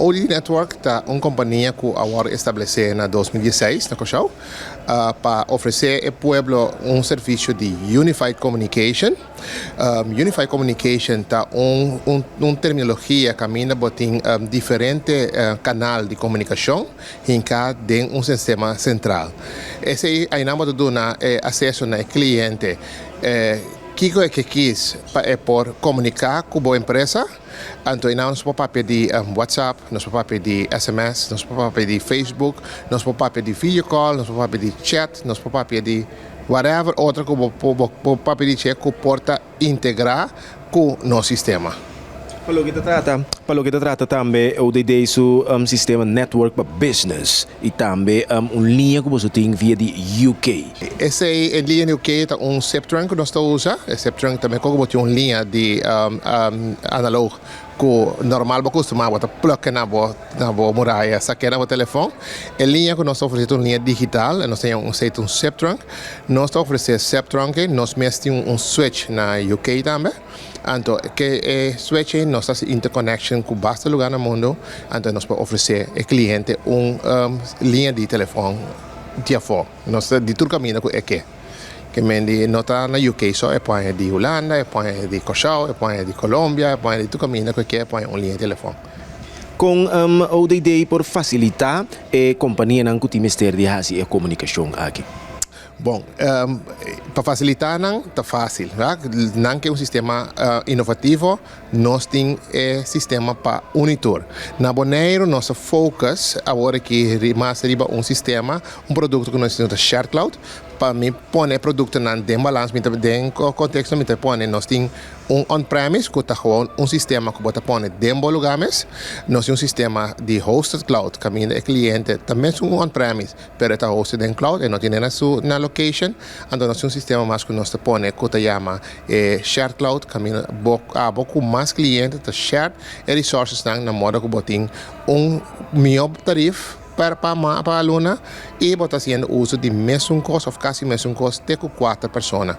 ODD Network ta un kompania ku a wòrdu establesé na 2016 na Kòrsou pa ofresé e pueblo un servisio di Unified Communication. Unified Communication ta un terminologia kaminda bo tin diferente kanal di komunikashon hinká den un sistema sentral. Esei einan bo ta duna e akseso na e kliente kiko e ke kis pa e por komuniká ku bo empresa. Anto einan nos por papia di WhatsApp, nos por papia di SMS, nos por papia di Facebook, nos por papia di video call, nos por papia di chat, nos por papia di whatever otro ku bo papia di dje ku por ta integrá ku nos sistema. Pa loke ta trata tambe ODD su sistema network pa business i tambe un liña ku boso tin via di UK. Esei e liña di UK ta un SIP trunk ku nos ta usa. E SIP trunk ta mekor ku bo tin un liña di analog ku normal bo kustumá bo ta plug na bo muraya, sak'é na bo telefòn. E liña ku nos ta ofresé ta un liña digital, nos ta yama esei ta un SIP trunk. Nos ta ofresé SIP trunk ei, nos mes tin un switch na UK tambe. Anto ke e switch ei nos ta hasi interconnection ku basta lugá na mundu, anto nos por ofresé e kliente un liña di telefòn di afó. Nos ta di tur kaminda ku e ke. Ke men di no ta na UK so, e por haña di Hulanda, e por haña di Kòrsou, e por haña di Colombia, e por haña di tur kaminda ku e ke, e por haña un liña di telefòn. Kon ODD por fasilitá e kompanianan ku tin mester di hasi e komunikashon aki? Bon, pa fasilitá nan ta fásil. Nan ke un sistema inovativo, nos tin e sistema pa uni tur. Na Boneiru nos a focus awor aki mas riba un sistema, un produkto ku nos ta Shared Cloud. Pa mi pone e produktonan den balans, mi ta den konteksto mi ta pone nos tin un on-premise ku ta gewoon un sistema ku bo ta pone den bo lugá mes. Nos tin un sistema di hosted cloud kaminda e kliente ta mesun un on-premise, pero e ta hosted den cloud, e no tine na su na location. Anto nos tin un sistema mas ku nos ta pone ku ta yama e shared cloud, kaminda bo abo ku mas kliente ta shared e resourcesnan na moda ku bo tin un mihó tarif per pa pa luna i bo ta hasiendo uso di mesun kos òf kasi mesun kos te ku kuater persona.